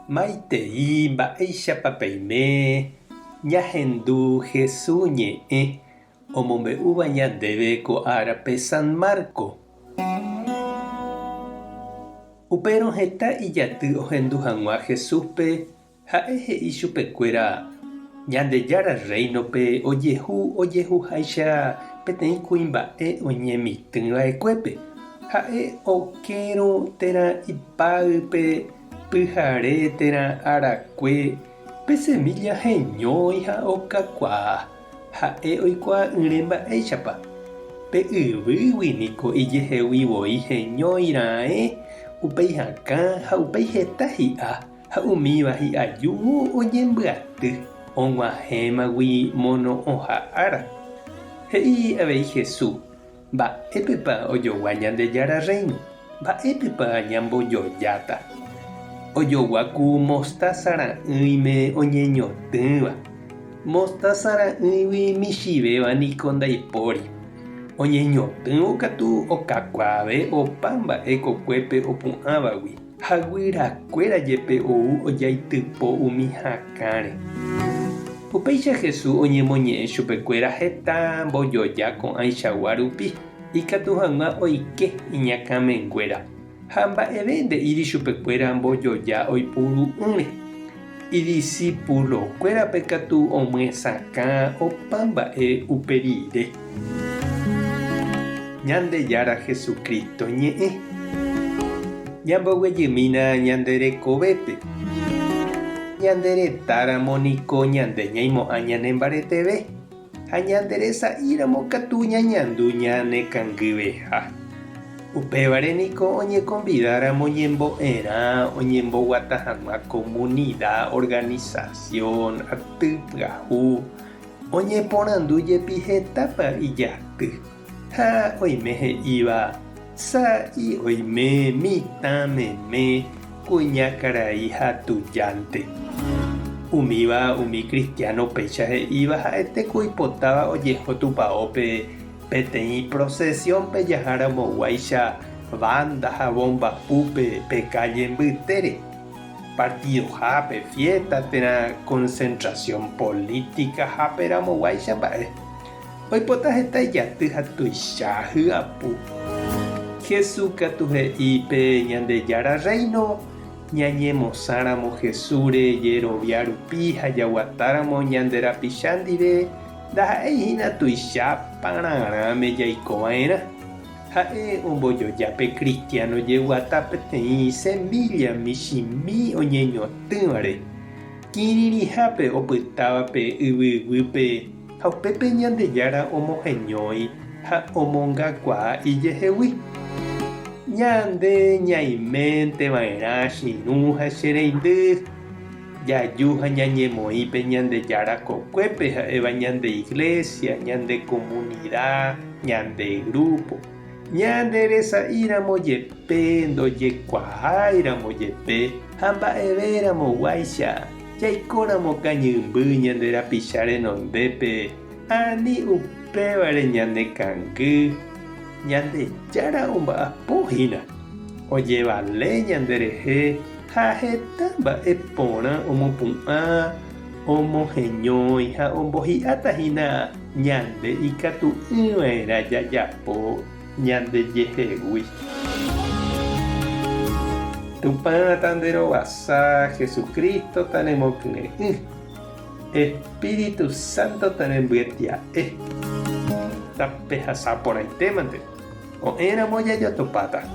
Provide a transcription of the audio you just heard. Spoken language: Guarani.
Maitei mba'éichapa peime ñahendu Hesu ñe'ẽ omombe'úva ñandéve ko árape San Marco. Upérõ heta ijaty ohendu hag̃ua Jesúspe Ha'e he'i chupekuéra, Ñandejára Rréinope ojehu ojehuháicha peteĩ kuimba'e oñemitỹ va'ekuépe. Ha'e okérõ térã ipáype pyhare térã arakue, pe semílla heñói ha okakuaa, ha'e oikuaa'ỹre mba'éichapa. Pe yvýgui niko ijehegui voi heñói raẽ, upéi hakã ha upéi heta hi'a. Ha umíva hi'ajúvo oñembyaty og̃uahẽmagui mono'õha ára. He'i avei Jesús, Mba'épepa ojogua Ñandejára Rréino? Mba'épepa ñambojojáta? Ojogua ku mostása ra'ỹime oñeñotỹva. Mostása ra'ỹigui michĩvéva niko ndaipóri. Oñeñotỹvo katu okakuaave opa mba'e kokuépe opu'ãvagui. Ha guyrakuéra jepe ou ojaitypo umi hakãre. Upéicha Jesús oñemoñe'ẽ chupekuéra heta mbojoja ko'ãichagua rupi, ikatu hag̃ua oike iñakãmenguéra. Ha mba'eve nde'íri chupekuéra mbojoja oipuru'ỹre. Idisipulokuérape katu omyesakã opa mba'e upe rire. Ñandejára Jesucristo ñe'ẽ. Ñamboguejymína ñande rekovépe. Ñande retáramo niko ñande ñaimo'ã ñanembareteve, ha ñande resa'íramo katu ñañandu ñanekangyveha. Upévare niko oñekonvidáramo ñembo'erã oñemboguata hag̃ua komunida, organisasión, aty pyahu, Oñeporandu jepi hetápa ijaty, ha oime he'íva, Sa'i oime mitã meme, kuña karai ha tujánte. Umíva umi kristiáno péicha he'íva ha'ete ku oipotáva ojeho tupaópe peteĩ prosesiónpe jaharamoguáicha banda ha bomba púpe pe kálle mbytére. Partidohápe, fiesta térã concentración política-hápe ramoguáicha mba'e. Oipota heta ijaty ha tuicha hyapu. Jesús katu he'i pe Ñandejára Rréino ñañemosãramo Jesúsre jerovia rupi ha jaguatáramo ñande rapicha ndive ndaha'éi hína tuicha pararãme jaiko va'erã. Ha'e ombojoja pe kristiáno jeguata peteĩ semílla michĩmi oñeñotỹvare, kirirĩhápe opytáva pe yvy guýpe ha upépe Ñandejára omoheñói ha omongakuaa ijehegui. Ñande ñaiménte va'erã che irũ ha che reindy, jaju ha ñañemoĩ pe Ñandejára kokuépe ha'éva ñande iglésia, ñande komunida, ñande grúpo. Ñande resa'íramo jepe, ndojekuaáiramo jepe ha mba'evéramo guáicha, jaikóramo kañymby ñande rapicha renondépe, ani upévare ñanekangy, Ñandejára omba'apo hína, ojevale ñanderehe ha heta mba'e porã omopu'ã, omoheñói ha ombohi'áta hína ñande ikatu'ỹva'erã jajapo ñandejehegui. Tupã tanderovasa, Jesucristo tanemokyre'ỹ, Espíritu Santo tanembyetia'e. Tapehasa porãitémante, ko'ẽramo jajotopáta.